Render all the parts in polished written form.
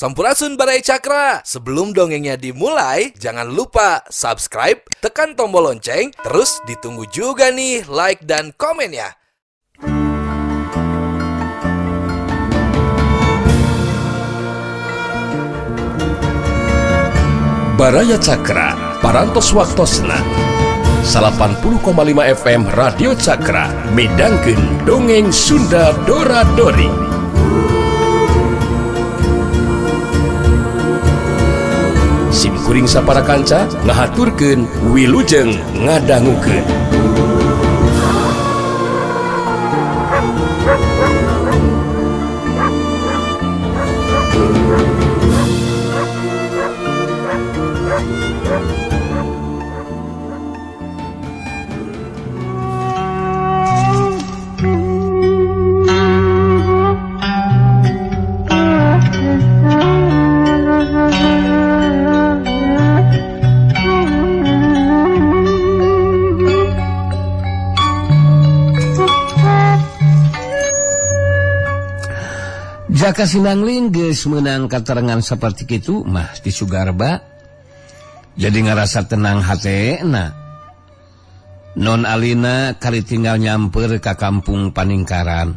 Sampurasun Baraya Cakra. Sebelum dongengnya dimulai, jangan lupa subscribe, tekan tombol lonceng, terus ditunggu juga nih like dan komennya. Baraya Cakra, Parantos Waktosna 80,5 FM Radio Cakra midangkeun dongeng Sunda Dora Dori. Sim kuring sapara kanca ngahaturkeun wilujeng ngadangukeun. Jaka Sinangling geus meunang katerangan saperti kitu mah ti Sugarba. Jadi ngarasa tenang hatena. Non Alina kali tinggal nyamper ka kampung Paningkaran.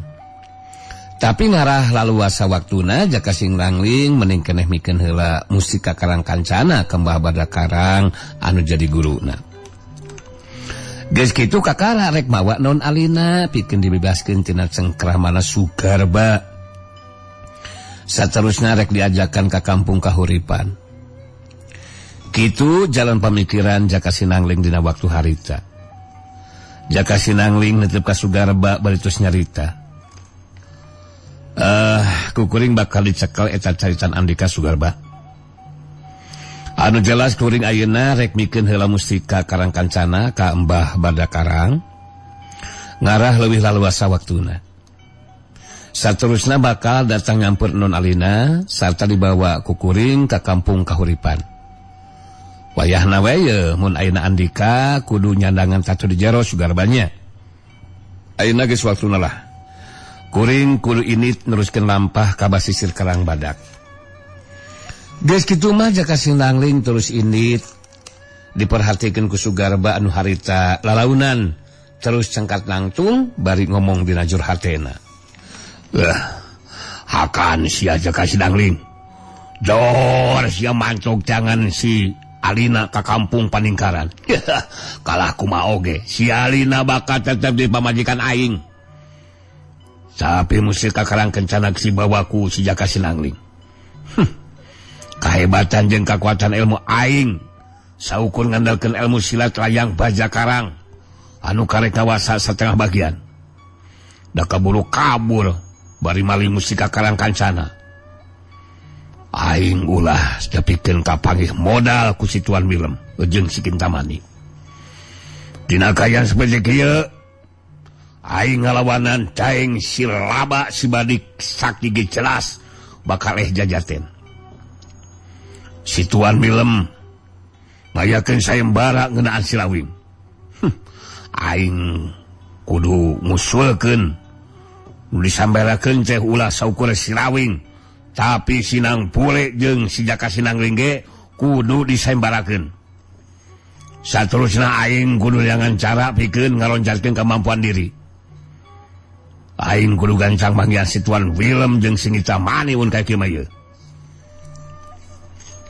Tapi ngarah laluasa waktuna Jaka Sinangling mending keneh mikeun heula musika Karang Kancana ka Mbah Badakarang anu jadi guruna. Geus kitu kakara rek mawa Non Alina pikeun dibebaskeun tina cengkrahmana Sugarba. Saterusna rek diajakan ka kampung Kahuripan. Kitu jalan pamikiran Jaka Sinangling dina waktu harita. Jaka Sinangling netep ka Sugarba bari tos nyarita. Kukuring bakal dicekel eta caritan Andika Sugarba. Anu jelas kuring ayeuna rek mikeun heula mustika Karang Kancana ka Mbah Badakarang. Ngarah leuwih laluasa waktuna. Saterusna bakal datang nyamper Non Alina sarta dibawa kukuring ka kampung Kahuripan. Wayahna we ye mun ayeuna Andika kudu nyandangan tatu di jero Sugarbanya. Ayeuna geus waktuna lah. Kuring kudu init neruskeun lampah ka basisir Karang Badak. Geus kitu mah Jaka Sinangling terus init diperhatikeun ku Sugarba anu harita lalaunan terus cengkat langtung bari ngomong dina jur hatena. Hakan sia Jaka Sinangling. Dor sia mancok jangan si Alina ka kampung Paningkaran. Kalah kumaha oge si Alina bakal tetep di pamajikan aing. Tapi musika Karang Kencana si bawaku si Jaka Sinangling. Kahebatan jeung kakuatan ilmu aing saukur ngandalkeun ilmu silat layang baja karang anu karek kawasa setengah bagian. Da kaburu kabur bari maling musika Karang Kancana. Aing ulah tepikeun kapanggih modal ku si Tuan Wilem jeung si Kintamani. Dina kaayaan saperti kieu aing ngalawanan caing si laba si badik sakti ge jelas bakal eh jajaten. Si Tuan Wilem ngayakeun sayembara ngeunaan si Lawing. Aing kudu ngusulkeun nu disambarakeun teh ulah saukur si Lawing, tapi Sinang Pule jeung si Jaka Sinangling ge kudu disembarakeun. Saterusna aing kudu neangan cara pikeun ngaloncarkeun kemampuan diri. Aing kudu gancang manggihan si Tuan Wilem jeung si Kintamani mun ka kieu mah ieu.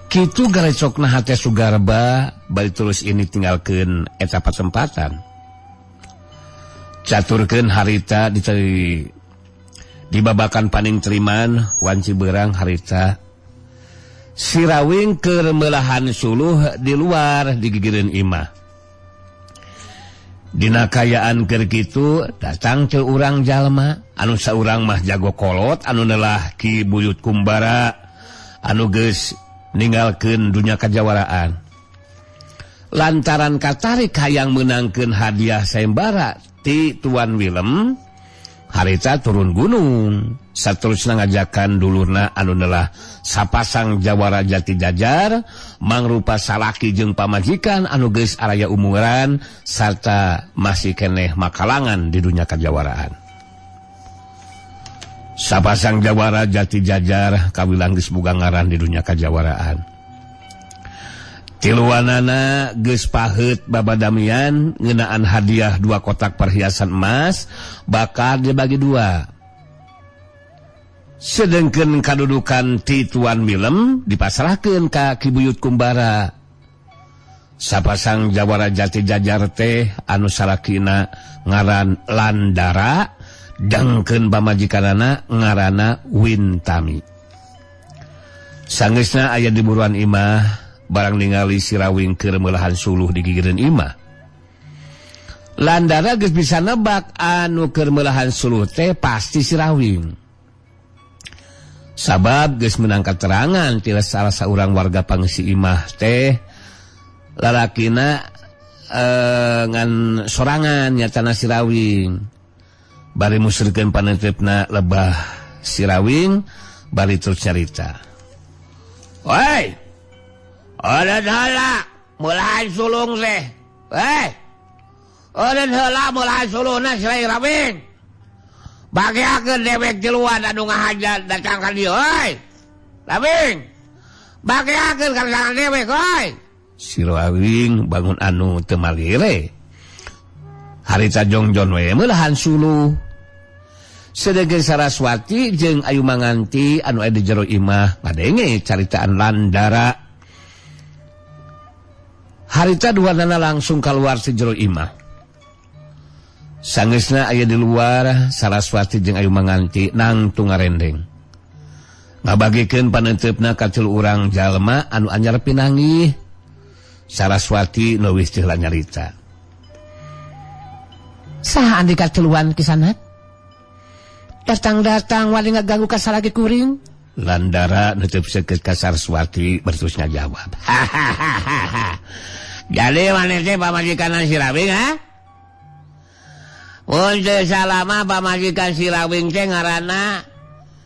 Kitu garecokna hate Sugarba bari terus ini tinggalkeun eta patempatan. Caturkeun harita di babakan paning teriman wanci berang harita Sirawing keur meulahan suluh di luar digigireun imah. Dina kayaan keur kitu datang teu urang jalma anu saurang mah jago kolot anu nelah Ki Buyut Kumbara anu geus ninggalkeun dunya kajawaraan. Lantaran katarik hayang meunangkeun hadiah sayembara ti Tuan Wilem harita turun gunung. Saterusna ngajakan dulurna anu nelah sapasang jawara jati jajar mangrupa salaki jeung pamajikan anu geus araya umuran sarta masih keneh makalangan di dunya kajawaraan. Sapasang jawara jati jajar kawilang geus boga ngaran di dunya kajawaraan. Tiluanana geus paheut babadamian ngeunaan hadiah 2 kotak perhiasan emas bakal dibagi 2. Sedengkeun kadudukan ti Tuan Milem dipasrahkeun ka Ki Buyut Kumbara. Sapasang jawara jati jajar teh anu salakina ngaran Landara dangkeun pamajikanana ngaranna Wintami. Sangeusna aya di buruan imah barang ningali si Rawing keur meulahan suluh di gigireun imah. Landara geus bisa nebak anu keur meulahan suluh teh pasti si Rawing. Sabab geus meunang katerangan ti salah saurang warga pangsi imah teh lalakina ngan sorangan nyatana si Rawing. Bari musrikeun panetepna lebah si Rawing bari terus nyarita. Woi, eureun heula meulahan sulung teh. Woi, eureun heula meulahan sulungna si Rawing. Bageakeun dewek tiluan anu ngahaja datang ka dieu euy. Rawing. Bageakeun ka tangan dewek euy. Si Rawing bangun anu teu malire. Harita jongjon we meulahan suluh. Sedengkeun Saraswati jeung Ayu Manganti anu aya di jero imah ngadenge caritaan Landara. Harita duanana langsung keluar ti jero imah. Sangeusna aya di luar, Saraswati jeung Ayu Manganti nangtung ngarendeng. Ngabagikeun panenteupna ka tilu urang jalma anu anyar pinanggih. Saraswati leuwih teu nyarita. Saha andika tiluan kisanat? Datang-datang wali ngaganggu ka salaki kuring. Landara nutup seukeut ka Saraswati berterus ngajawab. Hahaha. Jadi maneh teh pamajikan si Rawing ha? Mun teu salama pamajikan si Rawing teh ngaranna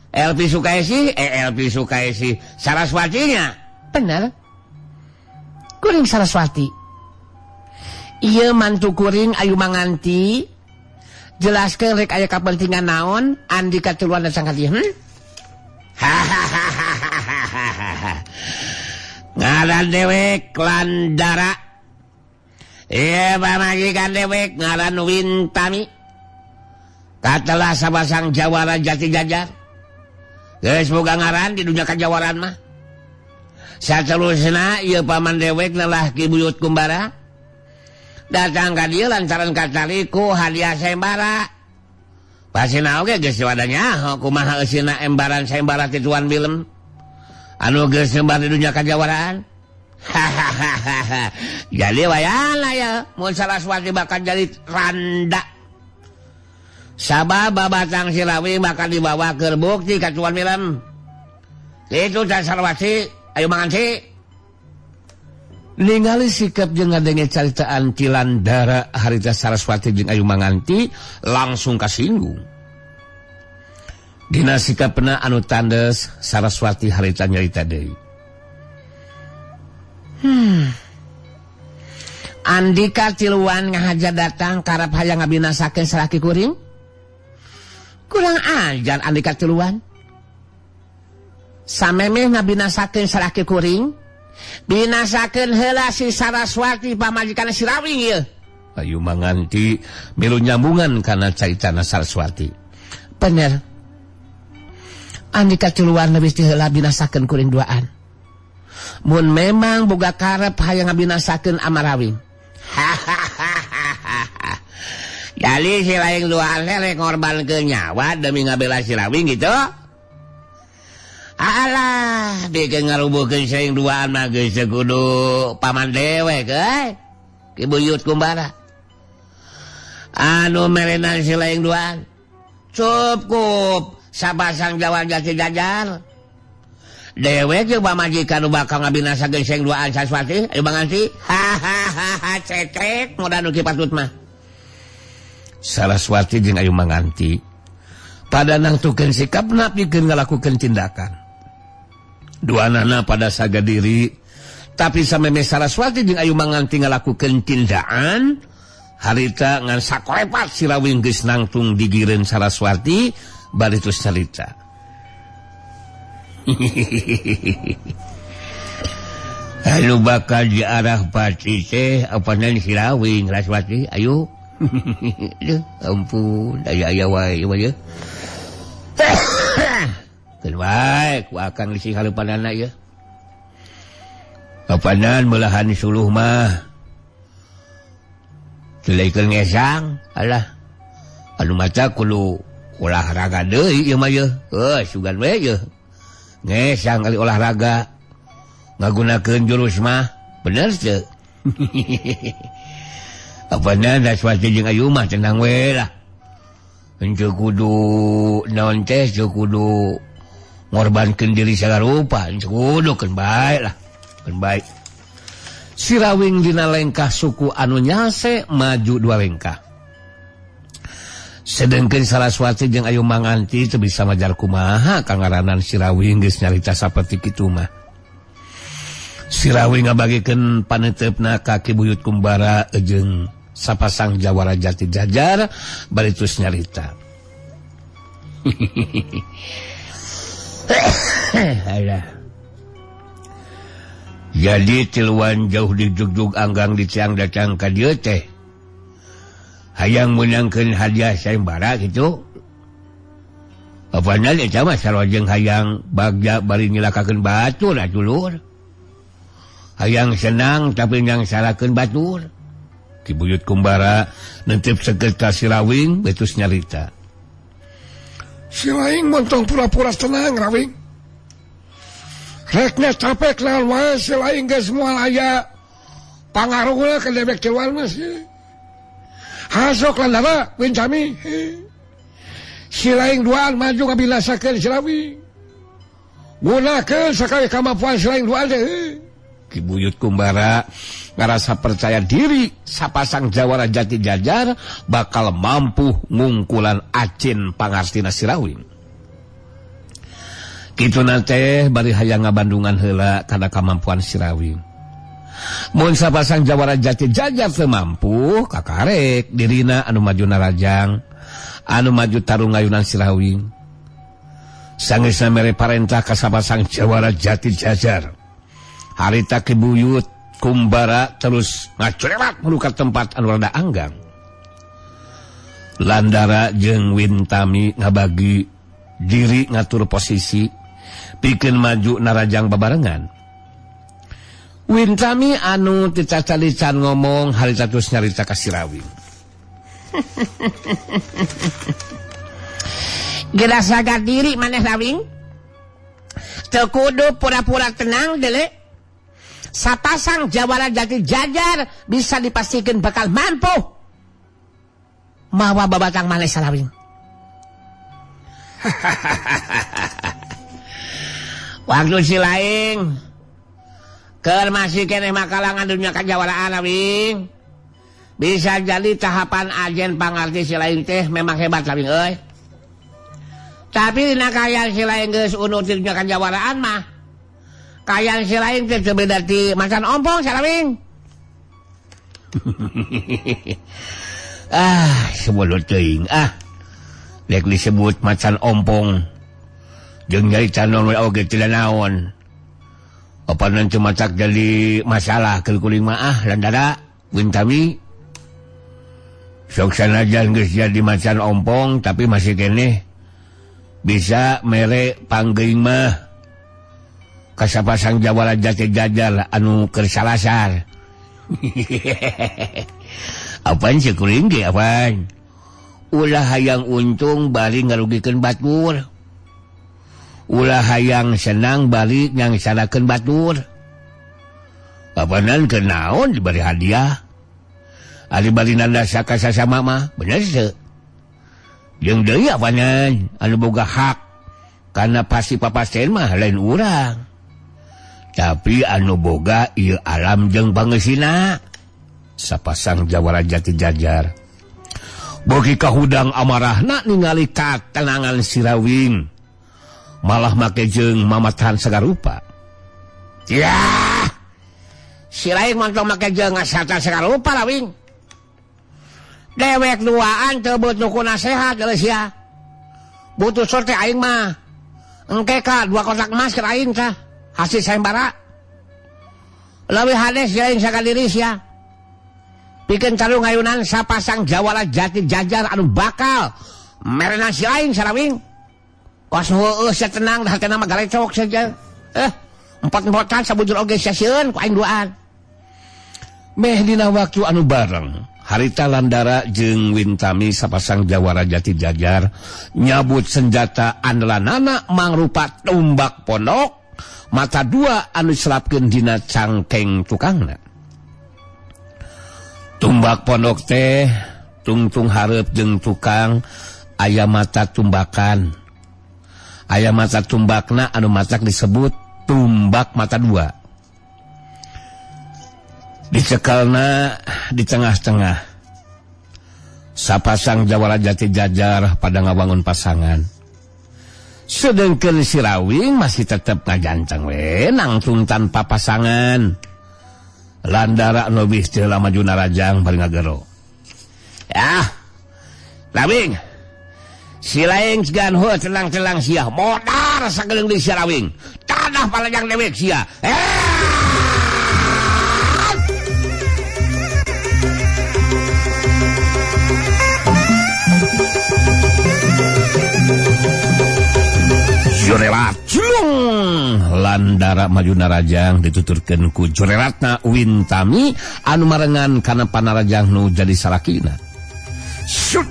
Elpi Sukaisi, Elpi Sukaisi Saraswatinya. Bener. Kuring Saraswati. Ieu mantu kuring Ayu Manganti. Jelaskeun rek aya kapentingan naon andika tiluan datang ka dieu. Hahaha. Ngaran dewek Landara. Ieu pamajikan dewek ngaran Wintami. Katelah sapasang jawara jati jajar. Geus boga ngaran di dunya kajawaran mah. Saterusna ieu paman dewek lelah Ki Buyut Kumbara. Datang ka dieu lantaran katariku hadiah sayembara. Pasina oge geus wadanya kumaha eusina embaran sayembara ti Tuan Bilem. Anu geus nyebar di dunya kajawaraan. Hahaha. Jadi wayana ya mun Saraswati bakal jadi randa. Sabab babatang si Rawing bakal dibawa ke bukti ka Tuan Bilem. Itu Saraswati Ayu Manganti. Ningali sikap jeung ngadenge caritaan ti Landara harita Saraswati jeung Ayu Manganti langsung kasinggung. Dina sikapna anu tandes Saraswati harita nyarita deui. Andika tiluan ngahaja datang karep hayang ngabinasakeun salaki kuring? Kurang ajar andika tiluan. Samemeh ngabinasakeun salaki kuring, binasakeun heula si Saraswati pamajikan si Rawing ieu. Ayu Manganti milu nyambungan kana caritana Saraswati. Bener. Andika tiluan leuwih ti heula binasakeun kuring duaan. Mun memang boga karep hayang ngabinasakeun Amarawing. Hahaha. Jadi si lain duaan teh rek ngorbankeun nyawa demi ngabela si Rawing gitu. Alah, bikin ngarubuhkeun sing duaan mah geus kudu paman dewek euy. Ki Buyut Kumbara. Anu merenan si lain duaan. Cukup sapasang jawar jati jajar. Dewek jeung pamajikan nu bakal ngabinasakeun sing duaan Saraswati, ayo Manganti. Hahaha, cecek modal nu ki patut mah. Saraswati jeung Ayu Manganti pada nangtukeun sikapna pikeun ngalakukeun tindakan. Duanana pada saga diri, tapi sameme Saraswati jeung Ayu Manganti ngalakukeun tindakan, harita ngan sakorepat si Rawing geus nangtung digireun Saraswati bari terus carita. Anu bakal diarah pati teh apanan Sirawing Raswati ayo. Aduh, ampun aya aya wae ieu ye. Keun wae ku akang sing halupanana ieu. Apanan belahan suluh mah. Teu ngesang alah. Anu maca kudu olahraga deui ieu mah ye. Heuh sugan we ye. Ngesang kali olahraga. Ngagunakeun jurus mah bener teu? Apanan Raswati jeung Ayu mah tenang we lah. Henteu kudu naon teh teu kudu ngorbankeun diri sagarupa, henteu kudu keun bae lah. Keun bae. Sirawing dina lengkah suku anu nyase maju dua lengkah. Sedengkeun Saraswati jeung Ayu Manganti teu bisa majar kumaha kangaranan Sirawing geus nyarita saperti kitu mah. Sirawing ngabagikeun paneuteup ka Ki Buyut Kumbara jeung sapasang jawara jati jajar bari terus nyarita. Alah. Jadi tiluan jauh di jugjug anggang di tiang datang ka dieu teh. Hayang meunangkeun hadiah sayembara kitu. Apanan eta mah sarojeng hayang bagja bari nyilakakeun batur atuh lur. Hayang senang tapi yang salahkeun batur. Ki Buyut Kumbara nentip seukeut ka Sirawing betus nyarita. Sirawing montong pura-pura tenang Rawing. Rekna capek lawan wae Sirawing geus moal aya pangaruhna ka dewek tiluan mah sih. Hasok landara Wintami. Sirawing duaan maju kabilasakeun Sirawing. Gunakeun sakali kamampuan Sirawing duaan teh. Ki Buyut Kumbara ngarasa percaya diri sapasang jawara jati jajar bakal mampu ngungkulan acin pangartina Sirawing. Kituna teh bari hayang ngabandungan heula kana kamampuan Sirawing. Mun sapasang jawara jati jajar teu mampu kakarek dirina anu maju narajang anu maju tarung ngayunan Sirawing. Sangeusna mere parentah ka sapasang jawara jati jajar. Harita Ki Buyut Kumbara terus ngacurelat menuju tempat anu rada anggang. Landara jeung Wintami ngabagi diri ngatur posisi pikeun maju narajang babarengan. Wintami anu teu ngomong harita terus nyarita ka Sirawing. Geura sagar diri maneh Rawing. Teu kudu pura-pura tenang deuleu. Sapasang jawara jati jajar bisa dipastikan bakal mampu mawa babatang maneh Sarawing. Waktu si laing keur masih keneh makalangan dunia kajawaraan Rawing. Bisa jadi tahapan ajen pangarti si laing teh memang hebat Rawing euy. Tapi dina kaayaan si laing geus unur di dunia kajawaraan mah kayang si lain teh teu beda ti macan ompong Sarawing. Ah, sebelum teuing ah. Rek disebut macan ompong. Jeung nyarita naon we oge teu naon. Apanan teu macak jadi masalah keur kuring mah ah landara Wintami. Sok sanajan geus jadi macan ompong tapi masih keneh bisa mere panggeuing mah. Kasapasang jawara jati jajar anu keur salasar. Apaan sih kuring ge apaan? Ulah hayang untung bari ngarugikeun batur. Ulah hayang senang bari nyangsarakeun batur. Apanan keur naon dibari hadiah? Ari bari nanda sakasasama mah bener teu? Jeung deui apanan anu boga hak karena pasti papasten mah lain urang. Tapi anu boga ieu alam jeung pangeusina. Sapasang jawara jati jajar. Bogi kahudang amarahna ningali katenangan Sirawing. Malah make jeung mamatahan sagarupa. Yah! Sirawing montong make jeung ngasata sagarupa Rawing. Dewek duaan teu beut nu ku nasehat geus sia. Butuh sorte aing mah. Engke ka 2 kotak emas keur aing tah. Hasil sayembara. Leuwih hades aing sakadiri sia. Pikeun tarung ngayunan sapasang jawara jati jajar anu bakal merena si aing sarawing. Kos heueuh sia tenang dah hatena mah galecok saja. Empot-empotan sabujur oge sia sieun ku aing duaan. Meh dina waktu anu bareng harita Landara jeung Wintami sapasang jawara jati jajar nyabut senjata andalanana mangrupa tumbak pondok mata dua anu diselapkeun dina cangkeng tukangna. Tumbak pondok teh tungtung hareup jeung tukang aya mata tumbakan. Aya mata tumbakna anu matak disebut tumbak mata dua. Dicekelna di tengah-tengah. Sapasang jawara jati jajar pada ngawangun pasangan. Sedengkeun si Rawing masih tetep ngajanteng we nangtung tanpa pasangan. Landara nu leuwih teu maju narajang bari ngagero. Yah. Rawing. Si laing segan heuh tenang-tenang sia modar sageuleuh di si Rawing. Tanah palajang dewek sia. Jorelat julung Landara maju narajang dituturkeun ku jorelatna Wintami anu marengan kana panarajang nu jadi salakina. Shoot.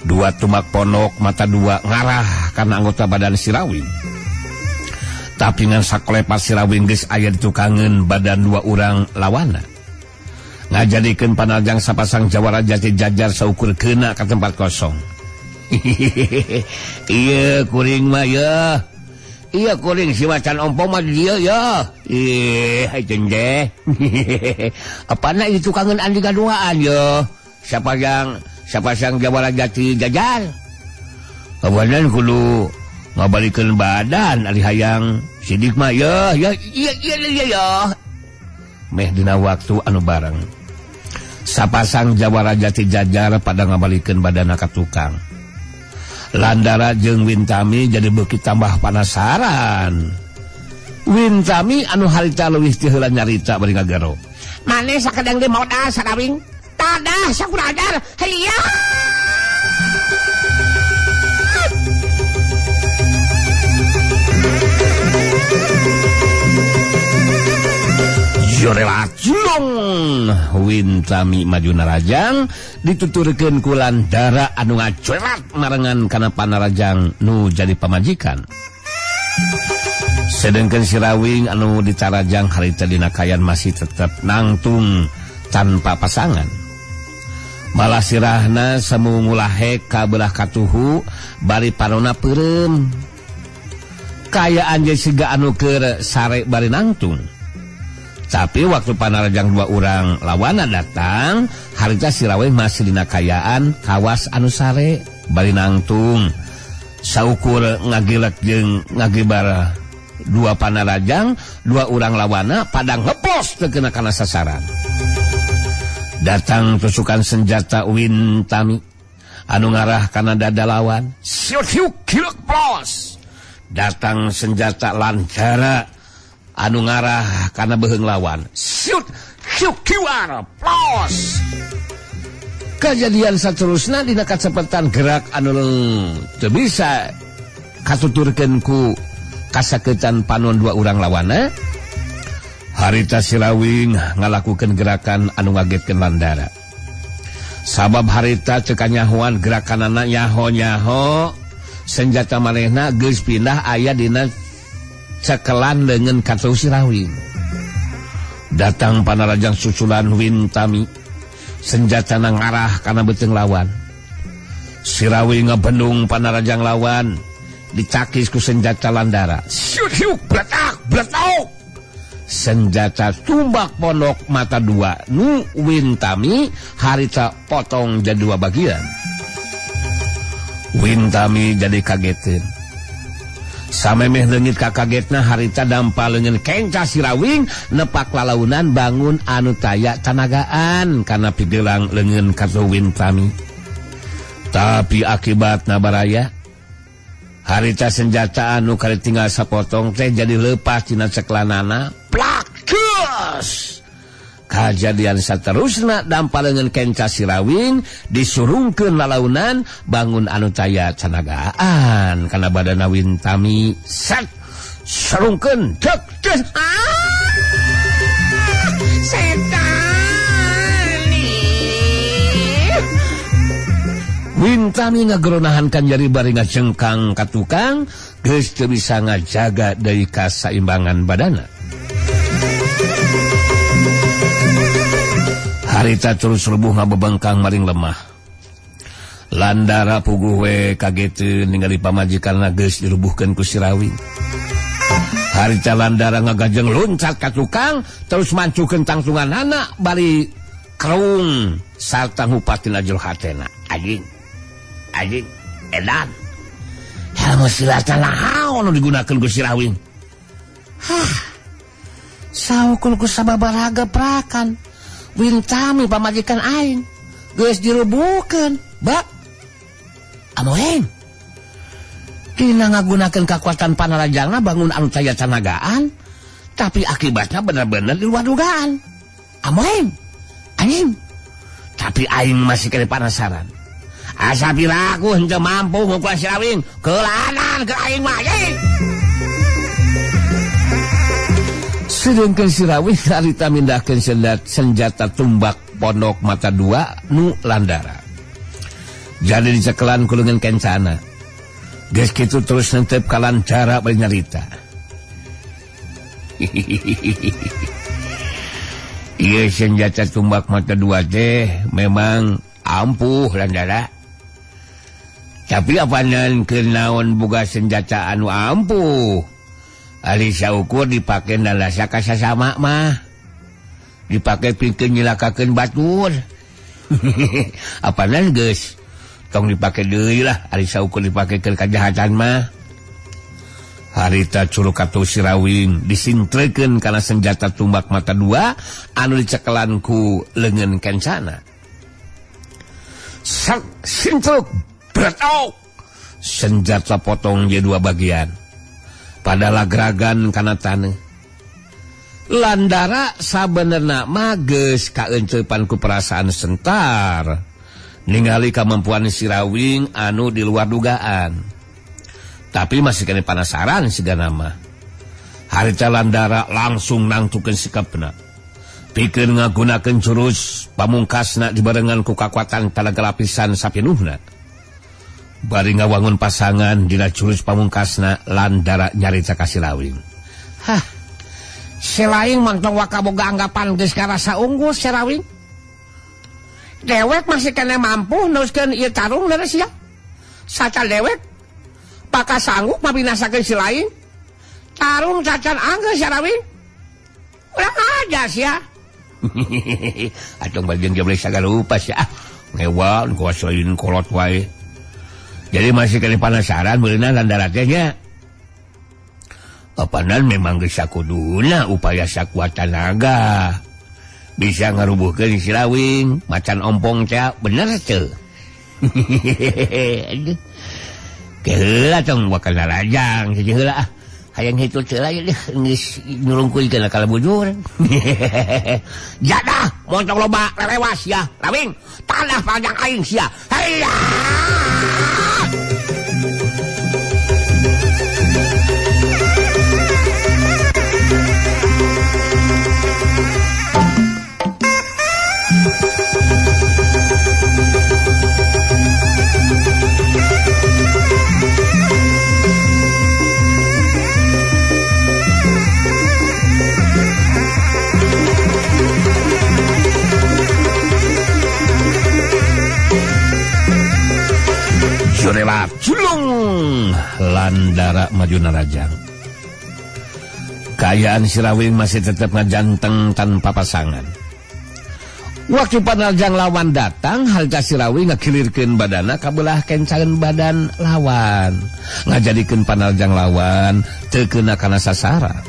Dua tumbak pondok mata dua ngarah kana anggota badan si Rawing. Tapi ngan sakolepat si Rawing geus aya ditukangeun badan dua urang lawana. Ngajadikeun panarajang sapasang jawara jati jajar saukur keuna ka tempat kosong. Iya kuring mah ya. Iya kuring si macan ompong mah dia ya. Ih, jeng deh. Apana itu kangen andi gaduaan ya. Siapa yang jawara jati jajar? Kawanan kudu ngabalikeun badan ari hayang sidik mah ya ya iya iya iya ya. Meh dina waktu anu bareng. Sapasang jawara jati jajar pada ngabalikeun badana ka tukang. Landara jeung Wintami jadi beuki tambah panasaran. Wintami anu harita leuwih ti heula nyarita bari ngagero. Mane sakedeng di modal sarawing. Tadah sakurajar. Hayya. Jorelat julung Wintami maju narajang dituturkeun ku Landara anu ngajorelat marengan kana panarajang nu jadi pamajikan. Sedengkeun si Rawing anu ditarajang harita dina kayan masih tetep nangtung tanpa pasangan. Malah sirahna semu ngulahek ka belah katuhu bari panona peureum. Kayaan je siga anu keur sare bari nangtung. Tapi waktu panarajang dua orang lawana datang, harita si Rawing masih dina kayaan kawas anu sare bari nangtung. Saukur ngagilek jeung ngagibar dua panarajang, dua orang lawana padang ngeplos teu kena kana sasaran. Datang tusukan senjata Wintami anu ngarah kana dada lawan. Siut hiuk kilek plos. Datang senjata Landara anu ngarah kana beuheung lawan. Siut hiuk kiwar plos. Kejadian saterusna dina kacepetan gerak anu teu bisa katuturkeun ku kasaketan panon dua urang lawana. Harita si Rawing ngalakukeun gerakan anu ngagetkeun Landara. Sabab harita teu kanyahoan gerakanana nyaho-nyaho senjata manehna geus pindah aya dina cekelan dengan katuhu si Rawing. Datang panarajang susulan Wintami, senjata ngarah kana beuteung lawan. Si Rawing ngabendung panarajang lawan, dicakis ku senjata Landara. Siut hiuk bletak bletok. Senjata tumbak pondok mata dua nu Wintami harita potong jadi dua bagian. Wintami jadi kagetin. Samemeh leungit kakagetna harita dampa leungeun kenca si Rawing nepak lalaunan bangun anu taya tanagaan kana pigelang leungeun ka Wintami. Tapi akibatna baraya harita senjata anu kali tinggal sapotong teh jadi lepas tina ceklanana plak geus. Kajadian saterusna dampalengan kenca Sirawing disurungkeun lalaunan bangun anu taya canagaan kana badana Wintami set surungkeun dek dek setan Wintami ngageronahan kanjari bari ngajengkang ka tukang geus teu bisa ngajaga deui kasaimbangan badana. Harita terus rubuh ngabebengkang maring lemah. Landara puguh we kageteun ningali pamajikanna geus dirubuhkeun ku Sirawing. Harita Landara ngagajeng luncat ka tukang terus mancukeun tangtunganana bari kerung sarta ngupatin ajul hatena. Anjing. Anjing edan. Helmu silatan naon nu digunakeun ku Sirawing. Hah. Saukul ku sababaraga prakan. Wintami pamajikan aing geus dirubuhkeun, bak. Amoeng. Dina ngagunakeun kakuatan panarajangna bangun anu taya canagaan, tapi akibatnya bener-bener di luar dugaan. Amoeng. Anjing. Tapi aing masih kena penasaran. Asa piraku henteu mampu ngukuran Sirawing, keulanan ke aing mah. Sedangkan Sirawing harita mindahkeun senjata tumbak pondok mata dua nu Landara. Jadi dicekelan ku leungeun kencana. Geus kitu terus nentep ka Lancara bari nyarita. Ieu senjata tumbak mata dua teh memang ampuh Landara. Tapi apanan keur naon boga senjata anu ampuh? Ari saukur dipake nalasa ka sasama mah. Dipake pikeun nyilakakeun batur. Apanan geus tong dipake deui lah ari saukur dipake keur kajahatan mah. Harita curug katu Sirawing disintrekeun kana senjata tumbak mata dua anu dicekelan ku leungeun kencana. Sintruk beratau senjata potong je dua bagian. Pada lagragan kana taneuh. Landara sabenerna mah geus kaeuncepan ku perasaan sentar ningali kamampuan Sirawing anu di luar dugaan. Tapi masih kena penasaran sigana mah. Harita Landara langsung nangtukeun sikapna. Pikeun ngagunakeun jurus pamungkasna dibarengan ku kakuatan talaga lapisan sapinuhna. Bari ngawangun pasangan dina jurus pamungkasna Landara nyarita ka Sirawing. Hah. Sirawing mah tong waka boga anggapan geus karasa unggul Sirawing. Dewek masih kena mampu neruskeun ieu tarung leres sia. Saca dewek bakal sanggup mabinasakeun si lain. Tarung cacan anggeus Sirawing. Urang aja sia. Atong bagian geblek sagala rupa sia. Ngewa kuas lain kolot wae. Jadi masih kena penasaran beunang Landara teh nya. Apanan memang geus sakuduna upaya sakuat tanaga. Bisa ngarubuhkeun Sirawing, macan ompong teh bener teu. Aduh. Keheula tong bakal narajang hiji heula ah. Hayang hitu teu lah geus nyurungkuikeun ka bujur. Jadah montong loba lelewas ya, Rawing. Tanah panjang aing sia. Hayya. Jurela julung Landara maju narajang. Kaayaan Sirawing masih tetap ngajanteng tanpa pasangan. Waktu panarjang lawan datang, harga Sirawing ngakilirkeun badana kabelah kencangan badan lawan, ngajadikeun panarjang lawan teu keuna kana sasaran.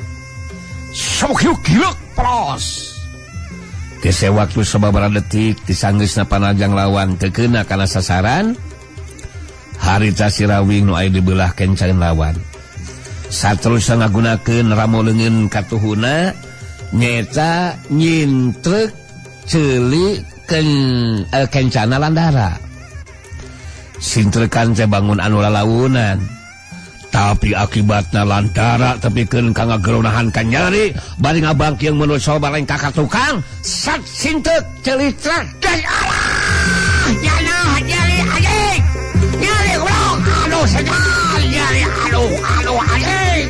Sok gilek pros. Kese waktu sababaraha detik disanggeusna panarjang lawan teu keuna kana sasaran. Harita Sirawing nu aya dibelah kencan lawan. Saterusna ngagunakeun ramo leungeun katuhuna nyaeta nyintrek ceuli kencana Landara. Sintrekan teh bangun anu lalaunan. Tapi akibatna Landara tepikeun ka ngageronahan ka nyeri bari ngabangkiung menurut sobareng ka tukang sat sintrek ceuli trek geus alah nyana nyeri anjing nyeri goblok aduh segar nyeri aduh aduh anjing.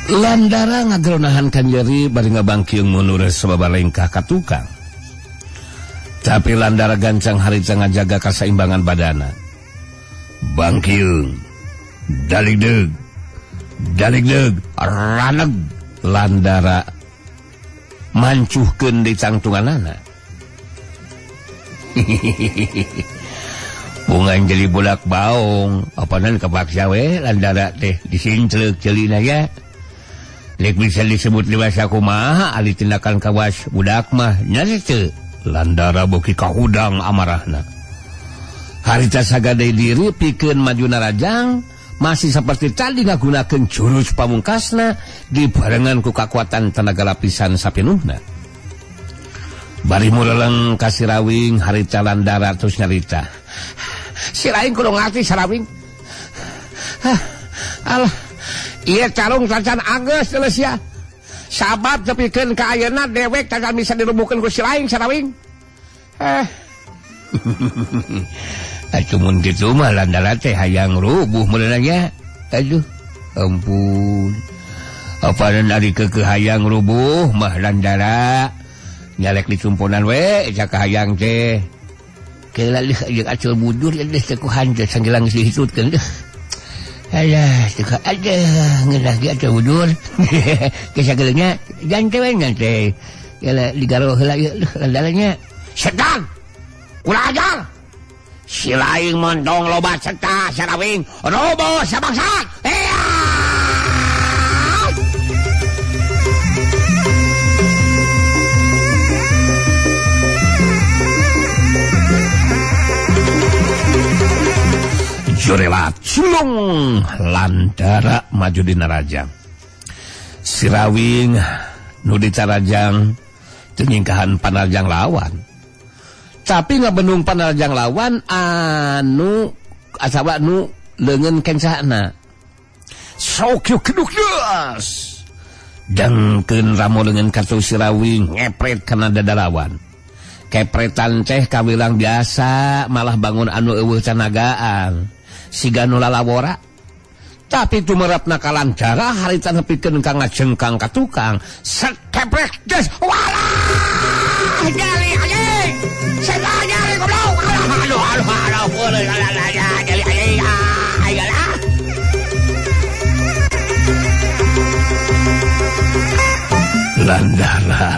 Landara ngageronahan kanjeri bari ngabangkiung mundur sababa lengkah ka tukang. Tapi Landara gancang harita ngajaga kasaimbangan badana. Bangkiung, daligdeug, daligdeug, raneg. Landara mancuhkeun di cangtunganana. Bungan jadi budak baong, apanan kapaksa we Landara teh disintrek ceulina ya. Lek bisa disebut dewasa kumaha ali tindakan kawas budak mah nya teu. Landara beuki kahudang amarahna. Harita sagade diri pikeun maju narajang masih seperti tadi ngagunakeun jurus pamungkasna dibarengan ku kakuatan tenaga lapisan sapinuhna. Bari muleleng ka Sirawing harita Landara terus nyarita. Sirawing kudu ngarti Sirawing. Hah, alah. Ieu calung tacan anggeus geus ya. Sabab tepikeun ka ayeuna dewek tacan bisa dirubuhkeun ku si laing Sarawing. Atuh mun kitu mah Landara teh hayang rubuh meureun nya. Aduh, ampun. Apanan ari keukeuh hayang rubuh mah Landara. Nyalek dicumponan we cak hayang teh. Keula leuh jeung acul budur geus teu ku hanjeut sanggelang geus dihitutkeun deuh. Alah, teka ada ngeunah ge atuh budur. Kesageulnya jante we ngan teh. Yala digaro heula ieu Landara nya. Setan. Kurang ajar. Si laing montong loba seta Sarawing, robo sabangsat. Jorelat sulung Landara maju dina rajang. Sirawing nu dicarajang teu nyingkahan panarjang lawan. Tapi ngabendung panarjang lawan anu asawa nu leungeun kencana. Sok yuk keduk geus. Dangkeun ramo leungeun katu Sirawing ngepret kana dada lawan. Kepretan teh kawilang biasa malah bangun anu eueuh canagaan. Siga nu lalawora. Tapi tumerapna ka Landara harita nepikeun ka ngajengkang ka tukang. Set keprek geus walah nyeri anjing. Setan nyeri goblok. Aduh aduh aduh aduh nyeri anjing. Ayolah. Landara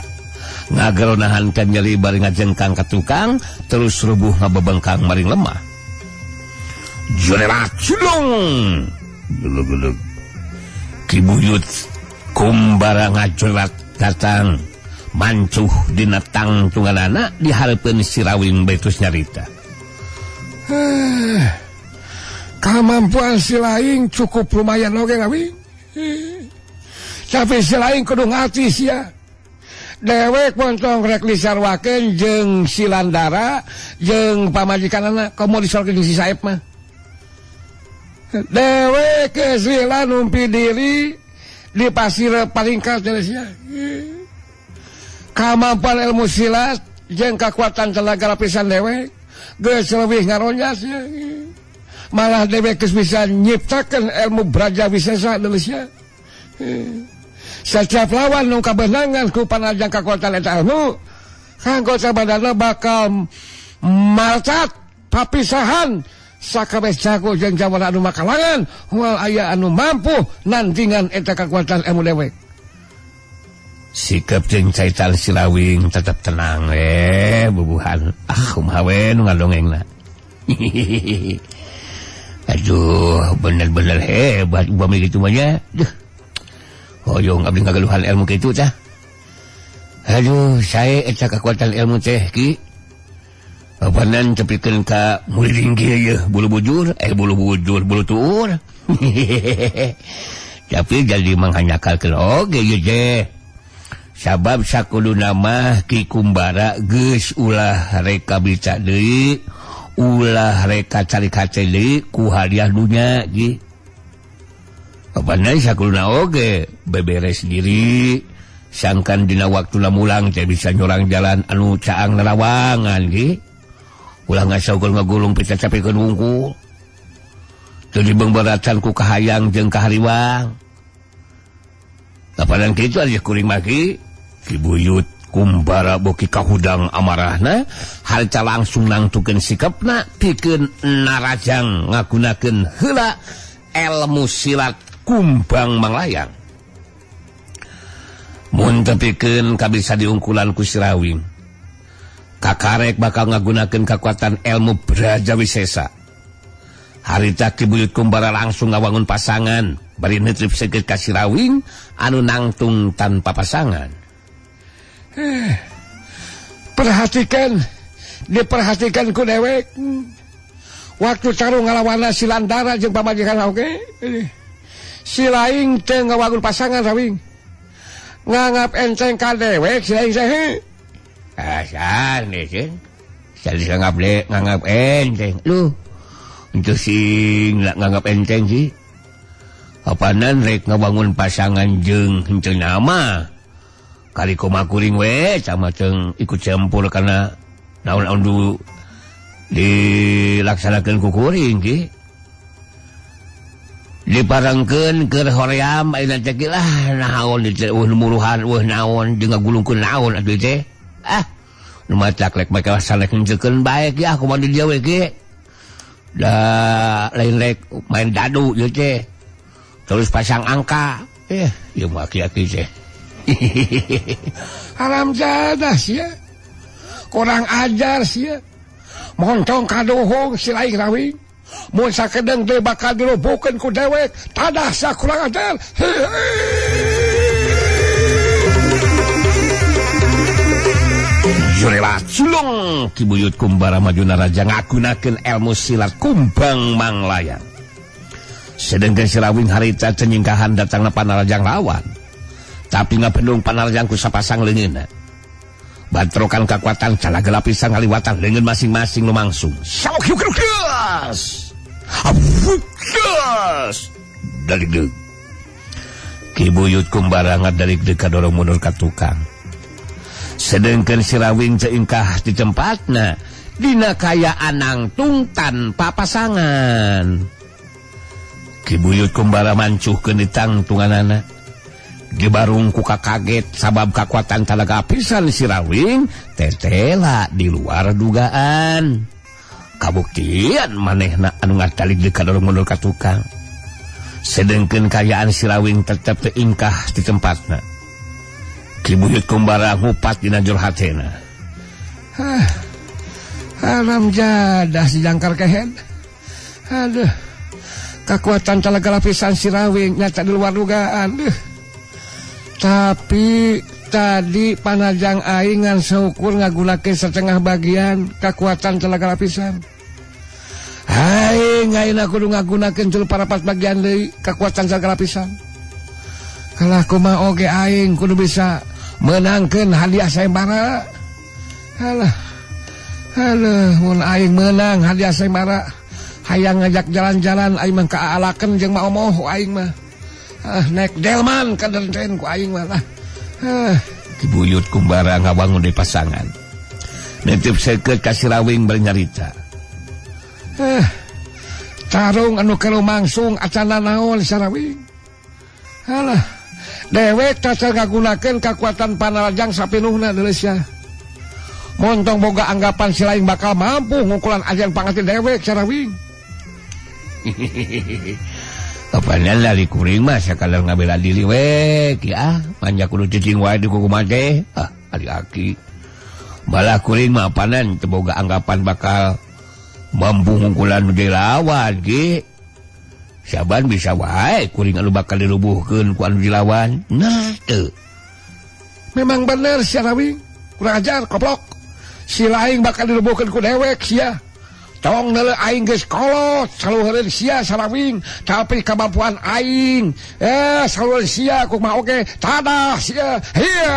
ngageronahan ka nyeri bari ngajengkang ka tukang terus rubuh ngabebengkang maring lemah. Jorelat sulung gelug-gelug Ki Buyut kumbara ngajorat datang mancuh dina tangtunganana dihareupeun Sirawing baitus nyarita. Kamampuan si laing cukup lumayan oge Rawing. Tapi si laing kudu ngarti sia. Dewek montong rek disarwakeun jeung si Landara jeung pamajikanana komo disorkeun jeung si Saep mah. Dewek geus lila numpi diri di pasir palingkar sia. Kamampuan ilmu silat jeung kakuatan tenaga lapisan dewek geus leuwih ngaronjas sia. Malah dewek geus bisa nyiptakeun ilmu braja wisesa deui sia. Setiap lawan nu kabeunangan ku panajang kakuatan eta ilmu, anggota badanna bakal marcat papisahan sakabeh jago jeung jawara anu makalangan moal aya anu mampu nandingan eta kakuatan ilmu dewek. Sikap jeung caitan Sirawing tetap tenang bubuhan. Ah kumaha we nu ngadongengna. Aduh, bener-bener hebat upami kitu mah nya. Duh. Hoyong abdi ngagaduhan ilmu kitu tah. Aduh, sae eta kekuatan ilmu teh ki. Apanan tepikeun ka muliling kieu yeuh, bulu bujur, bulu bujur, bulu tuur. Tapi jadi manghanyakalkeun oge ieu teh. Sabab sakuduna mah Ki Kumbara geus ulah reka bica deui, ulah reka cari kace deui ku hadiah dunya ki. Apanan sakuduna oge beberes diri. Sangkan dina waktu mulang teh bisa nyorang jalan anu caang narawangan ki. Ulah ngasaukeun ngagulung pita capikeun wungkul. Teu dibeungbaratan ku kahayang jeung kahariwang. Apanan kitu aja kuring mah ki. Ki Buyut Kumbara boki kahudang amarahna, harca langsung nangtukeun sikapna pikeun narajang ngagunakeun heula ilmu silat Kumbang Manglayang. Mun tepikeun kabisa diungkulan ku Sirawing. Kakarek bakal ngagunakeun kakuatan ilmu Braja Wisesa. Harita Ki Buyut Kumbara langsung ngawangun pasangan, bari netrip sekeut ka Sirawing anu nangtung tanpa pasangan. Perhatikan, diperhatikan ku dewek. Waktu tarung ngalawana si Landara jeung pamajikan oge. Si laing teu ngawangun pasangan Rawing. Nganggap enteng ka dewek si laing teh. Ah, sanes eh. Sanes nganggap le, nganggap enteng. Lu, untuk sing nganggap enteng sih. Apanan rek ngabangun pasangan jeung henteu nama. Kali koma kuring we sama teng ikut campur karena naon-naon dulu dilaksanakeun ku kuring ki. Diparengkeun keur hoream ayeuna teh ki lah naon teh eueuh muruhan eueuh naon jeung ngagulungkeun naon atuh teh. Ah, nu matak rek make salek njekeun bae ki ah kumaha di dieu we ki. Da lain rek main dadu ieu teh. Terus pasang angka. Ieu mah aki-aki teh. Haram jadah sia. Kurang ajar sia. Montong kadohong si laing Rawing. Mun sakedeng teh bakal dirobokeun ku dewek, tadah sia kurang ajar. Jurela sulung Ki Buyut Kumbara maju naraja ngagunakeun ilmu silat Kumbang Manglayang. Sedengkeun Sirawing harita cenyingkahan datangna panarajang lawan. Tapi ngapendung panarajang ku sapasang leungeunna. Bantrokan kekuatan calaga lapisan ngaliwatan leungeun masing-masing lumangsung. Saok-yuk-yuk-yus. Abukas. Daligdeug. Ki Buyut Kumbara ngadaligdeug kadorong mundur ka tukang. Sedengkeun Sirawing ceingkah di tempatna dina kayaan nangtung tanpa pasangan. Ki Buyut Kumbara mancuhkeun ditangtunganana. Dibarung ku kaget sabab kakuatan talaga pisan Sirawing tetela di luar dugaan. Kabuktian manehna anu ngadaligdeug kadorong mundur ka tukang. Sedengkeun kayaan Sirawing tetep teu ingkah di tempatna. Ki Buyut Kumbara ngupat dina jero hatena. Hah. Haram jadah si jangkar kehen. Aduh. Kakuatan talaga lapisan Sirawing nyata di luar dugaan. Duh. Tapi tadi panajang aing ngan saukur ngagunakeun setengah bagian kakuatan talaga lapisan. Aing ayeuna kudu ngagunakeun tilu parapat bagian deui kakuatan talaga lapisan. Kalah kumaha oge aing kudu bisa menangkeun hadiah sayembara. Alah. Aduh, mun aing menang hadiah sayembara, hayang ngajak jalan-jalan aing mah kaalakeun jeung maomoh aing mah. Ah, naik delman ka denten ku aing mah lah. Ah, Ki Buyut Kumbara ngabangun di pasangan. Nitip seukeut ka Sirawing bari nyarita. Tarung anu kalumangsung acana naon Sirawing. Alah, dewek tacar ngagunakeun kakuatan panarajang sapinuhna deui sia. Montong boga anggapan si lain bakal mampu ngukulan ajan panganti dewek Sirawing. Apanya lari kuring mah sakadar ngabela diri we ki ah manja kudu cicing wae di kuku mate ah ari aki. Malah kuring mah apanan teu boga anggapan bakal mampu ngungkulan nu dilawan ki. Saban bisa wae kuring anu bakal dirubuhkeun ku anu dilawan. Nah teu. Memang bener si Rawing, kurang ajar koplok. Si laing bakal dirubuhkeun ku dewek sia. Tong neuleuh aing geus kolot saluhureun sia Sarawing, tapi kamampuan aing saluhureun sia kumaha oge tadah sia. Hiya.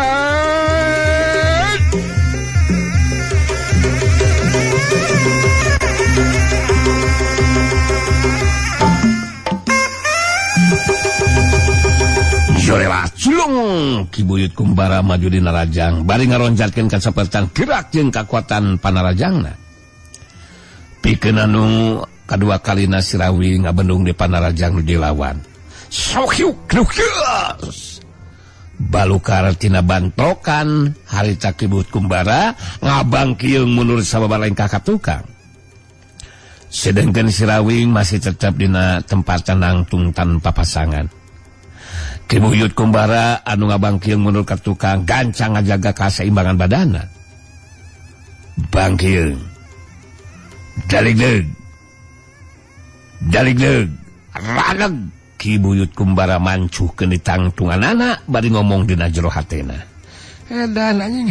Jorewa culung Ki Buyut Kumbara maju di narajang bari ngaroncatkeun kasapertan gerak jeung kakuatan panarajangna. Pikeun anu kadua kalina si Rawing ngabendung di panarajang nu dilawan. Sohyuk krukes. Balukar tina bantokan harita Ki Buyut Kumbara ngabangkiung mundur sababaraha lengkah ka tukang. Sedengkeun si Rawing masih tetap dina tempat nangtung tanpa pasangan. Ki Buyut Kumbara anu ngabangkiung mundur ka tukang gancang ngajaga kaseimbangan badana. Bangkiung. Daligdeug. Daligdeug. Raneg Ki Buyut Kumbara mancuhkeun ditangtunganana bari ngomong dina jero hatena. Edan anjing.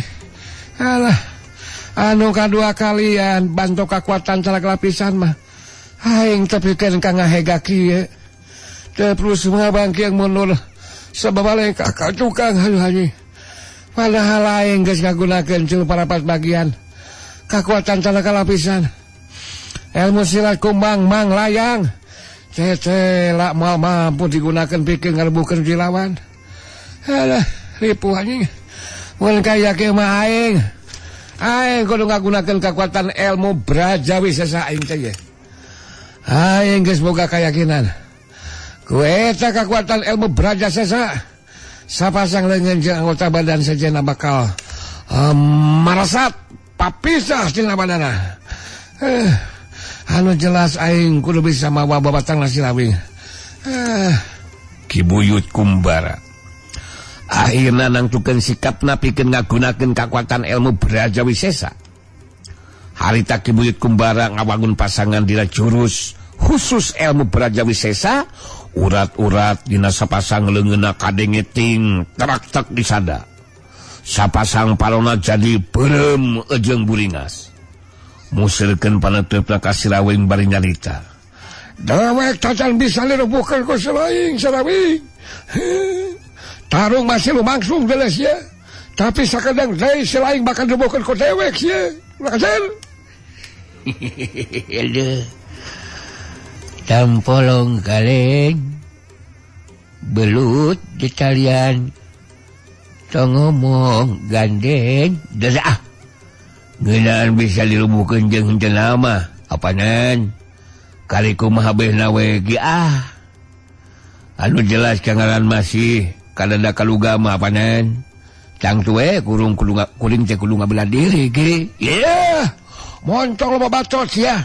Alah. Anu kadua kalian bantu kakuatan calak lapisan mah. Aing tepikeun ka ngahega kieu. Terus ngabangkiung mundur sababale ka tukang hayu anjing. Padahal aing geus ngagunakeun cul parapat bagian kakuatan calak lapisan. Ilmu silat kumbang mang layang tete lak moal mampu digunakan pikeun ngarebuhkeun dilawan. Alah ripuh anjing. Mun kaya kieu mah aing. Aing kudu ngagunakeun kakuatan ilmu Braja Wisesa aing teh ye. Aing geus boga kayakinan. Ku eta kakuatan ilmu Braja Wisesa sapasang leungeun jeung anggota badan sejenna bakal marasat papisah tina badana. Anu jelas aing kudu bisa mawa babatang si Rawing. Ki Buyut Kumbara akhirna nangtukeun sikapna pikeun ngagunakeun kakuatan ilmu Braja Wisesa. Harita Ki Buyut Kumbara ngawangun pasangan dina jurus khusus ilmu Braja Wisesa, urat-urat dina sapasang leungeunna kadengeting terak-tek disada. Sapasang palona jadi beureum ejeung buringas. Musirkeun paneuteup ka si Rawing bari nyarita. Dewek tacan bisa dirubuhkeun ku si laing, si Rawing. Tarung masih lumangsung deles ya. Tapi sakadang deui si laing bakal dirubuhkeun ku dewek sia. Ulah kajen. Aduh. Tampolong kaleng belut di talian tong ngomong gandeng dadah. Ngeunaan bisa dirubuhkeun jeung henteu mah apanan kali kumaha behna we ge ah. Anu jelas kangaran masih kadada kaluga mah apanan tangtu we kurung kuring teh kudu ngabela diri ge. Yeah, moncong loba bacot sia.